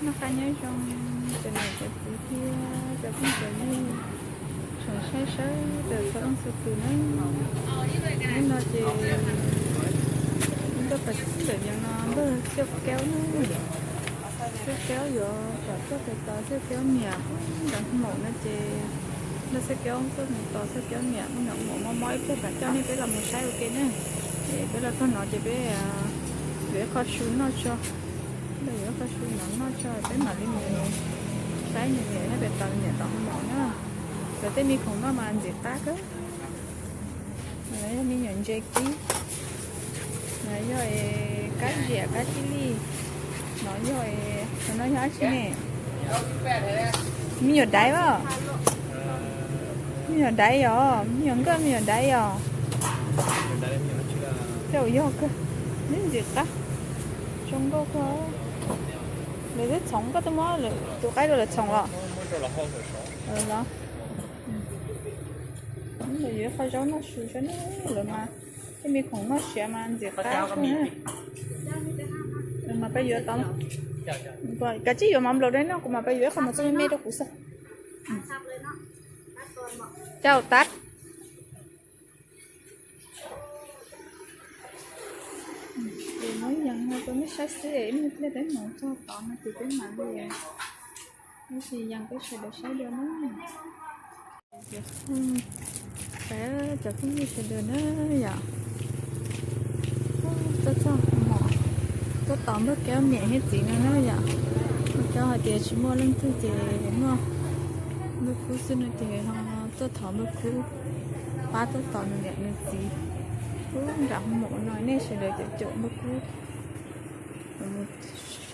Noj qab nyob zoo cov niam cov txiv thiab cov phooj cov ywg tsoom saib sawv daws txhua leej txhua tus na. Hnub no ces ntuj pas ntawm yees no ntuj xiab kaub na, xiab kaub yuav kom tuaj tos xiab kaub niam nrov hmoov no ces ntuj xiab kaub tuaj tos xiab kaub niam nrov hmoov mob mob ib pliag mam coj nej peb los mus saib ua ke na. Es peb los txog no ces peb yuav ib qho su noj tso, peb yuav ib qho su noj noj tso peb mam li mus saib nws niam thiab pem tos niam nrov hmoov na. Cov tej me khoom no mas ntxim qab kawg. Yog me nyuam ntses kib, yog kab ziam kab tib li, no yog, no yog dab tsi ne? Me nyuam daiv as, me nyuam daiv os, me nyuam nkauj me nyuam daiv os. Tej zaum yog kawg, ntxim qab, zoo nkauj kawg. Lawv twb txhoov, koj twb muab tus qaib rau lawv txhoov los? Los, yuav ib qho zaub noj su saib na, lawv mas tej me khoom noj siav mas ntxim qab kawg na. Mas peb yuav tau, kav tsij yuav mov nplaum dab no kuv mam peb yuav ib qho mov txoj me me rau kuv xwb. Cau tab. Ces muab yees no rau nej saib xwb, ib pliag peb mus txog tod no ces peb mam li, tab sis yees peb sawv daws saib dua na. Cov phooj ywg sawv daws na yom, tuaj txog mom, tuaj tos npawg Kaub niam thiab txiv no na yom. Npawg Kaub hais tias tsis muaj leej twg ces muaj npawg Kub xwb no ces ho tuaj thov npawg Kub pab tuaj tos nws niam nws txiv. Ub, nram hoo maum no nej sawv daws caum caum npawg Kub mus saib, saib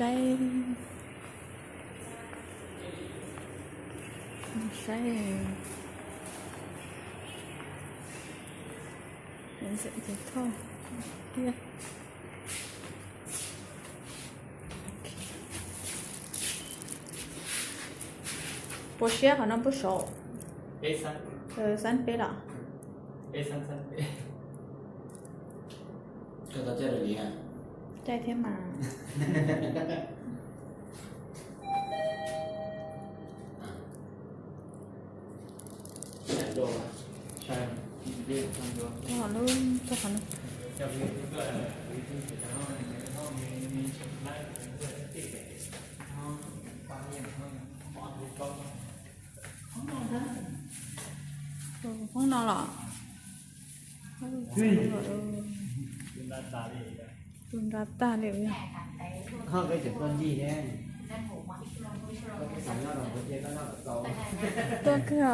thiab. Puas siab qhov no puas saud? Xab peb los? Caij thiab mas. Hoob no los? Tus nra tag li. Tuaj kawg os.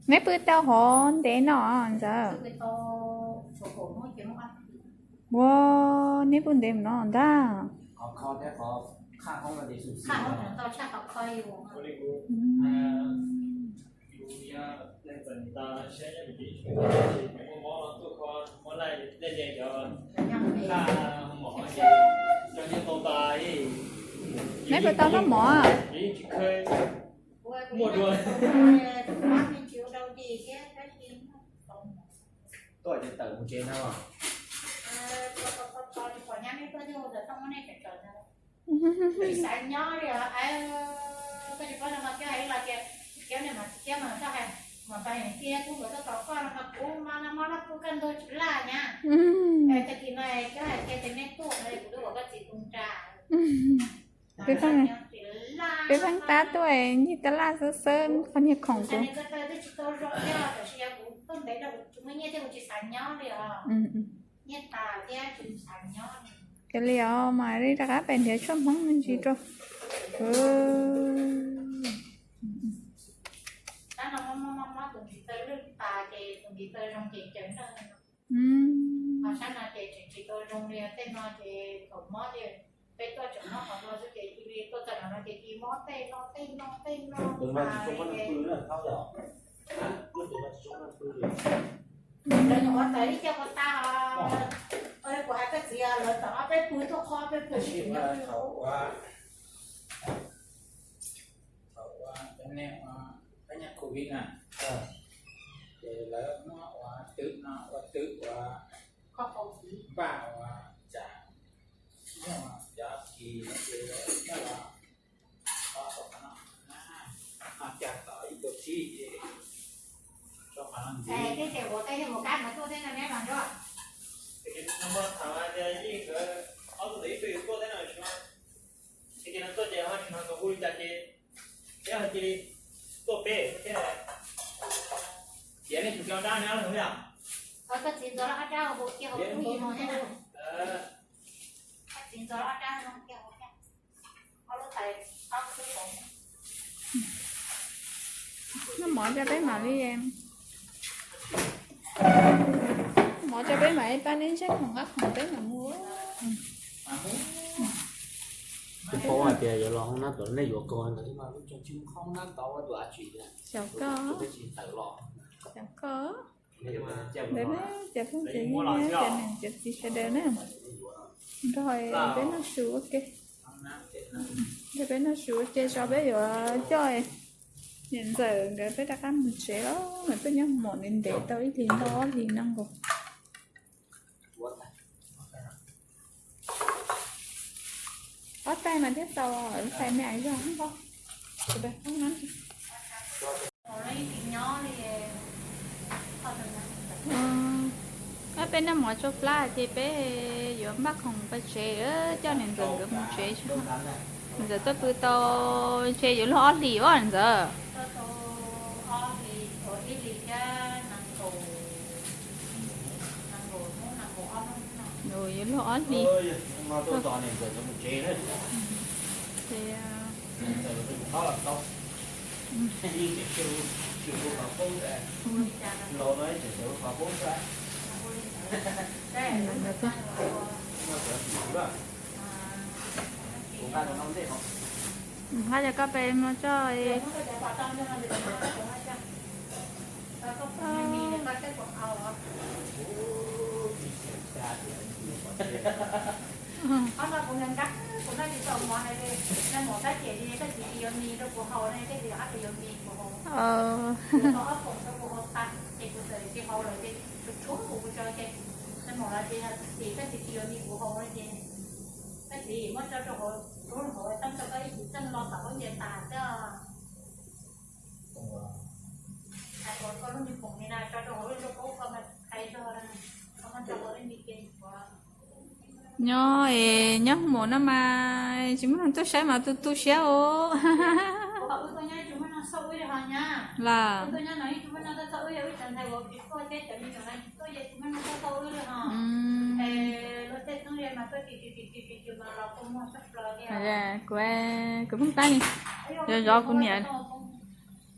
Neb pw tau hov ntev no ntawd. Ua, neb pw ntev no ntag. Neb pw tau noj mov? Peb pheej tab tuaj ncig tab laj xwb xwb qhov niag khoom kuv. Koj ntev rau kuv tsis muaj nyiaj thiab kuv tsis xav nyob li os. Nyiaj tas thiab tsis xav nyob li. Ces li os mas li rov qab pem nrhiav tshuaj Hmoob me ntsis rau. Sab no mob mob mob tus ntiv taw lwj tas ces tus ntiv taw zoo ces ceev nrog. Ho sab no ces tseem tsis tau zoo li, tej no ces thaum mob ces peb tuaj tseem mob qhov no xwb ces cia li tuaj txog no ces cia li mob tej no tej no tej no. Lawv nyuam qhuav tawm ib co ua tag, kuv hais koj txiv lawv tawm ob peb pwg tuaj qhov peb pwg. Thaum ua cov neeg ua pab nyab covid na, ces lawv muab ua twm no ua twm ua npaj ua tsam muaj cov kis no ces lawv muab ua tau qhov no, no cag tau ib puas tsib ces rau qhov no ntxiv. Ces no muab tham tias yeej nkawd ob tug ntawd ib tug yuav tuaj thiab no tsis no, es ces no tuaj ces ho tsis no nkawd hu li cas ces peb ho cia li tuaj peb thiab. Tias nej tus cov dab ne los yog? Koj txiv ntxov ob rab hu kiag hauv pub yim no thiab. Koj txiv ntxov ob rab hu kiag hauv thiab. Noj mov rau peb mam li, noj mov rau peb mam li pab neb ntsej khoom nqa khoom peb mam mus. Twb paub hais tias yuav los hoob nab tom nej yuav koj ntawd mas lub tseem tsis mus hoob nab tau ua tus av tsis tias xyaum koj, xyaum koj. Ntawd na, cov phooj cov ywg, cov niam cov txiv sawv daws na, nrog peb noj su ua ke. Nrog peb noj su ua ke tso peb yuav coj niam ntxawm nkawd peb rov qab mus tsev los, tuaj nyob mus ntev ntev tau ib hlis ntau ob hlis no nkaus. Ob tais mas thiaj tau, tais me zog npau. Peb noj mov tsau plab ces peb yuav npaj khoom pais tsev, coj niam ntxawm nkawd mus tsev. Niam ntxawm tuaj pw tau, ntshe yuav luag ob hlis os niam ntxawm. Yuav luag ob hlis. Nqa cov koj pem mus tso. Nyob es nyob hmo no mas tsis muaj neeg tuaj saib mas tu tu siab os. Las, kuv, kuv pheej tab ni, zov zov kuv niam,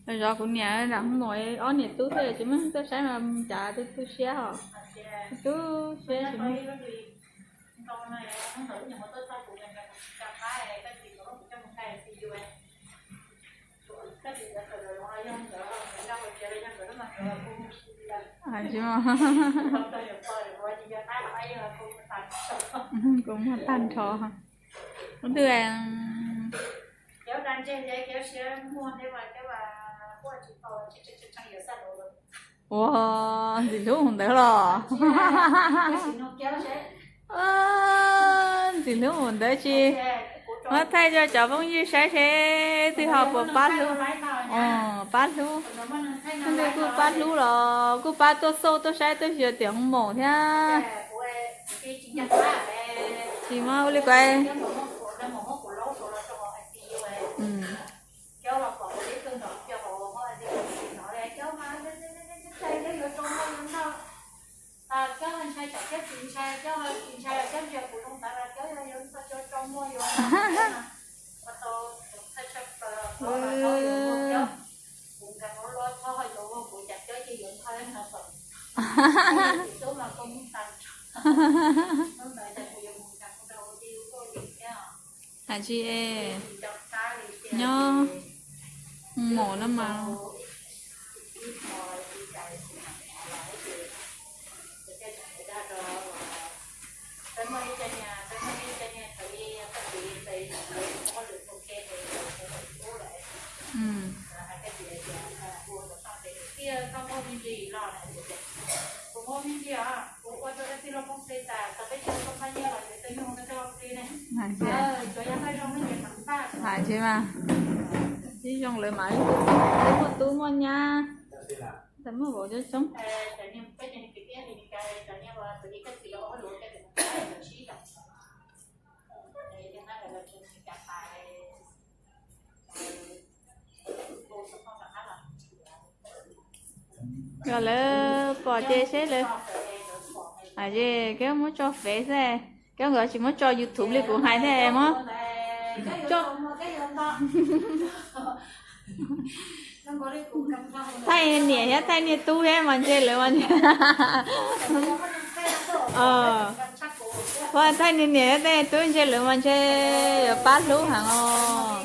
zov zov kuv niam, zam hmo ob niam tub thiaj tsis muaj neeg tuaj saib mas cas tu tu siab os. Tu siab tsis muaj. Kuv muag tag nrho. Ua twg? Ua, ntxim hlub mus ntawd los. Ntxim hlub mus ntawd tsis muab thaij rau cov phooj ywg saib seb twg ho puas pab hlub. Pab hlub, leej twg kuj pab hlub los kuj pab tuaj xauj tuaj saib tuaj xyuas tiam hoob maum thiab. Tsis muab ua li kuv. Cov tsis ntshai, cov tsis ntshai los cov ntsia kuv zoo ntawd los cov yog yuav txog cov tso muag yuav, Hais tsis es nyob mus no mas. Hais tsis mas, ib zoo lawv mas muaj tub muaj nyab, muaj vauv coob coob. Yog lawv pom ces seb lawv, es koj muab tso Face xwb, koj nkawd tsis muab tso YouTube li kuv hais thiab muab tso. Thaij niam thiab thaij niag tub thiab mas ntshe lawv mas, thaij niag niam thiab thaij niag tub ntshe lawv mas ntshe yuav pab hlub heev os.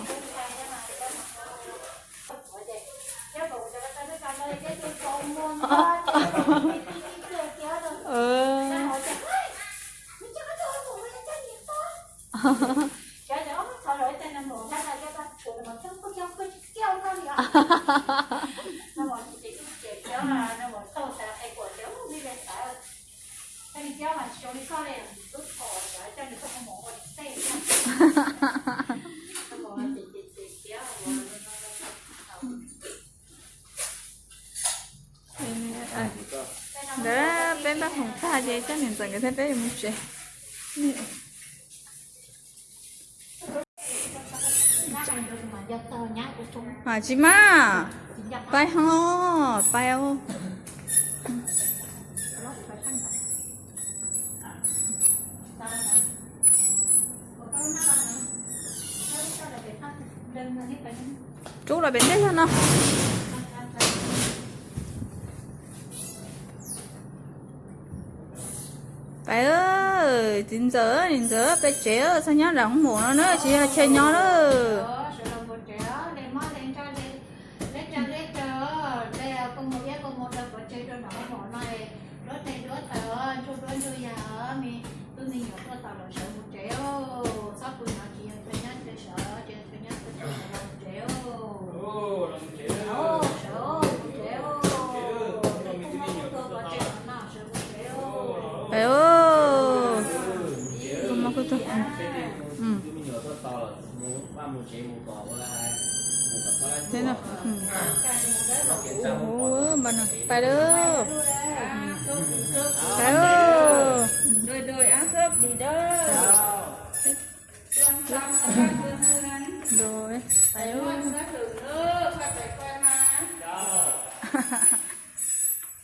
Ntawd peb npaj khoom tag ces coj niam ntxawm nkawd thiab peb yuav mus tsev. Tsis mas, pais ho, pais. Rub los pem teb zog no. Pais, txiv ntxawm, niam ntxawm, peb tsev txhob nyob nram hoob mom no na, tsis yog chaw nyob lawm. Pais lawm, pais lawm.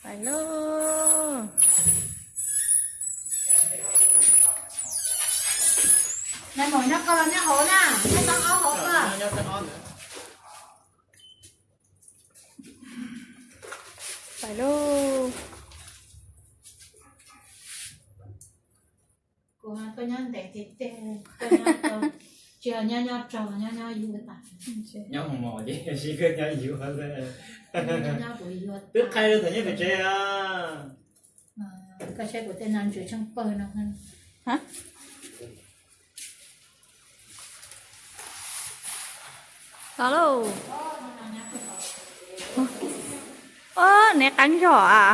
Pais lauj. Nais maum nyob koj los nyob hauv na, nyob tag ob hauv koj. Pais lauj. Kuv tuaj nyob ntev tiag tiag, tsis yog nyob nyob rog, nyob nyob yuav tas. Nyob hoo mom ces sib nyob yuav xwb. Nyob kuv yuav twb qhia rau thaum nyob pem tsev. Koj saib kuv tej no ntses tsheej pawg no. Los lauj. Neb qeeb zog a.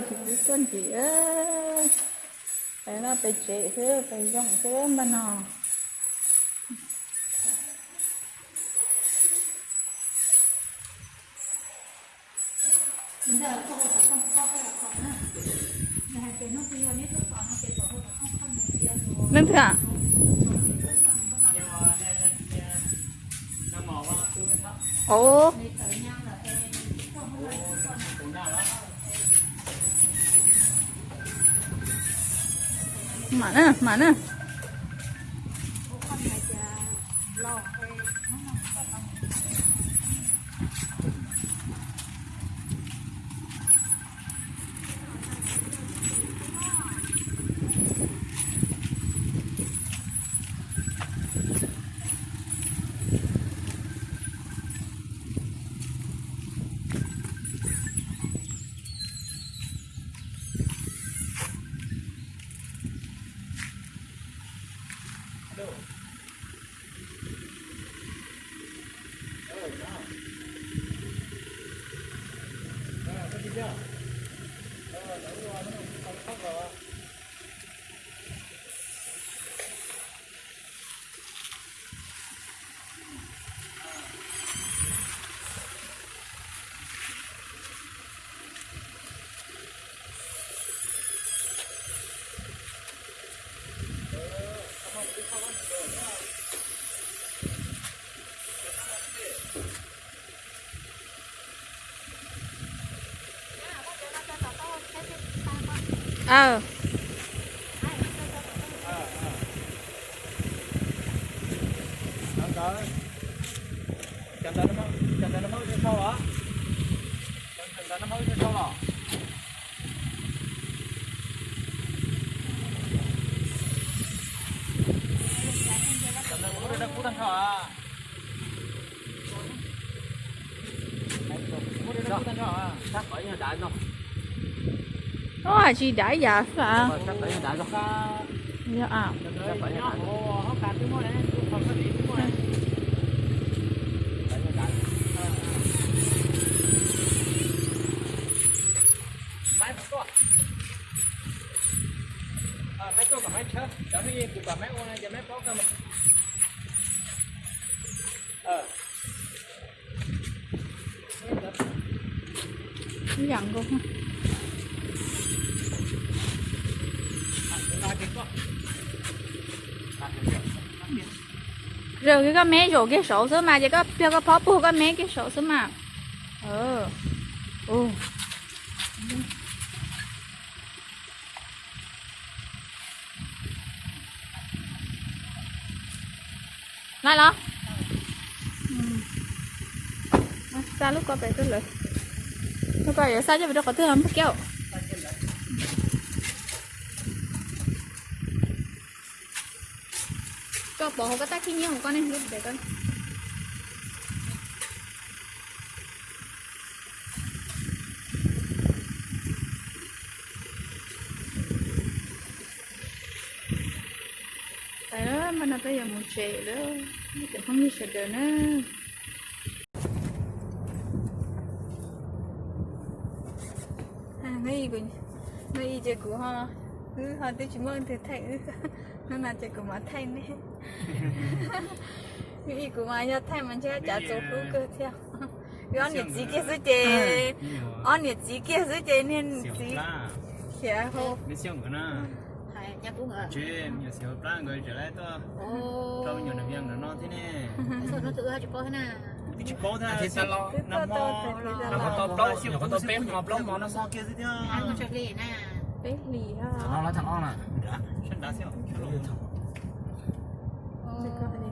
Tsis pub tuaj ntxiv, peb no peb tsev xwb, peb zoo xwb npaj no. Leej twg? Ov, mam na, mam na. Aw. Ua tsis dav yam xwb. Yog a. Ib yam nkaus. Zaum koj me zaum kiag saud xwb mas, ces koj pliag koj phob puag koj me kiag saud xwb mas. Lawm los? Xa lub ko pem rau lawv. Lub ko yuav xa coj pem rau qhov twg, Hmoob Kiab? Koj pov hauv koj tab khib nyiab hauv koj ne, lub pem ko. Tag, mas no peb yuav mus tsev lawm, ib tsoom phooj ywg sawv daws na. Hnub ib ces kuv ho, wb ho twb tsis muaj leej twg thaij wb, hnub no ces kuv mam thaij nej. Hnub ib kuv mas yog thaij mas ntshe cav txaus hlub kawg thiab. Wb ob niam txiv kiag xwb ces, ob niam txiv kiag xwb ces niag txiv khiav hauv. Peb hlis.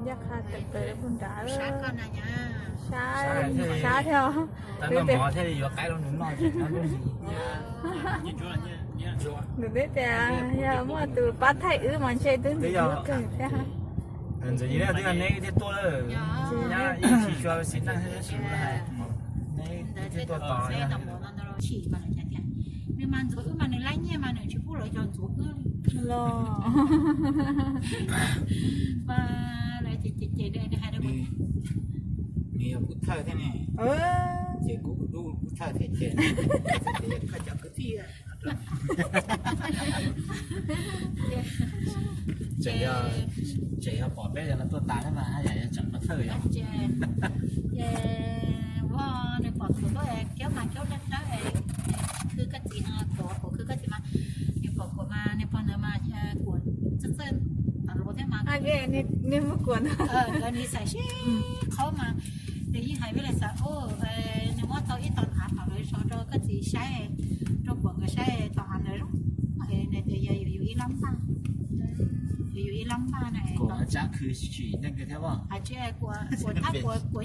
Ncaj qha tawm plaws puag nrad. Sab, sab thiab. Nws twb tias yog muaj tus pab thaij wb mas ntshe twb ntxim hlub kawg thiab. Ntxim, twb yog neb thiaj tuaj lawm. Ib tsis tshua xis neej thiab, tab sis neb thiaj tuaj tos. Nws mas ntxuav wb mas nws lab nyiaj mas nws tsis pub lawv cov ntxuav wb li los. Nws yog kuv thawj thiab ne, ces kuv kuv thawj thiab ces, ces yog thawj cov kwv tij. Tseem yog pom peb yog lawv tuaj tas thiab mas haj yam yog tseem pov thawj yog. Ces ua nws pom thaum tuaj kiab mas kiab dawb dawb, khwv koj txiv no, kuv kuv khwv koj txiv mas, nws pom kuv mas nws pog ntawd mas kuv txawj txawj tom luv thiab mas. Nws muab kuam ntag. Nws xav sib qhaub mas nws yeej hais peb li xav, nws muab tau ib tog av tom lawv zov rau koj txiv saib, rau kuam nkawd saib tom av ntawd zoo. Nws tias yog yus ib lab npaj, yus ib lab npaj na. Kuam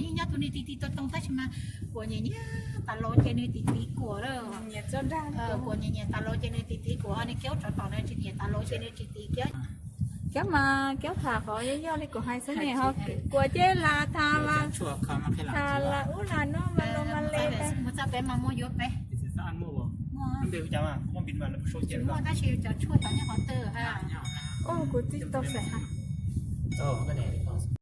yeej nyob tus niag ti ti tau too tab sis mas kuam nyiam nyiam tas los ces nws ti ti kuam lawm. Kuam nyiam nyiam tas los ces nws ti ti kuam, ho nws kiaub tsov tom nws tsis nyiam tas los ces nws tsis ti kiaub. Kiaub mas kiaub tham qhov yog yog li kuv hais xwb ne, ho kuam ces lam tham, lam ub lam no mas los mas le. Mus txog pem mas muaj yuav pem. Muaj tab sis cov tshuaj tod nyob qhov twg? Ua kuv tsis tau xav hais.